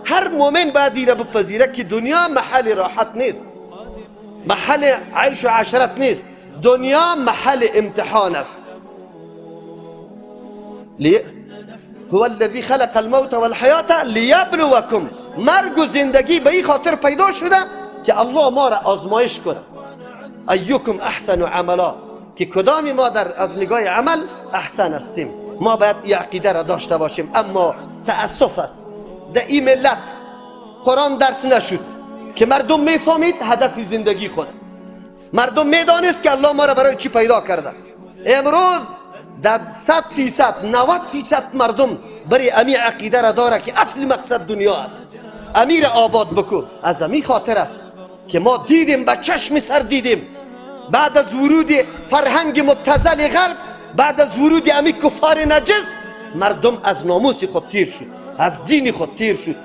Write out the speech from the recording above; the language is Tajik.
Ҳар мӯмин бояд ира бипазира, ки дунё маҳалли роҳат нест, маҳалли айшу ашрат нест, дунё маҳалли имтиҳон аст. هو الذي خلق الموت والحياة ليبلوكم. مرگ و زندگی به این خاطر پیدا شده که الله ما را آزمایش کنه، ایکم احسن عملا، که کدام ما در از نگاه عمل احسن هستیم. ما باید این عقیده را داشته باشیم. اما تأسف است، در این ملت قرآن درس نشد که مردم میفهمید هدف زندگی خود. مردم میدانست که الله ما را برای چی پیدا کرده. امروز در 100%، 90% مردم برای امی عقیده را داره که اصل مقصد دنیا است، امی ره آباد بکو. از امی خاطر است که ما دیدیم، به چشم سر دیدیم، بعد از ورود فرهنگ مبتذل غرب، بعد از ورود امی کفار نجس، مردم از ناموس خود تیر شد، از دین خود تیر شد.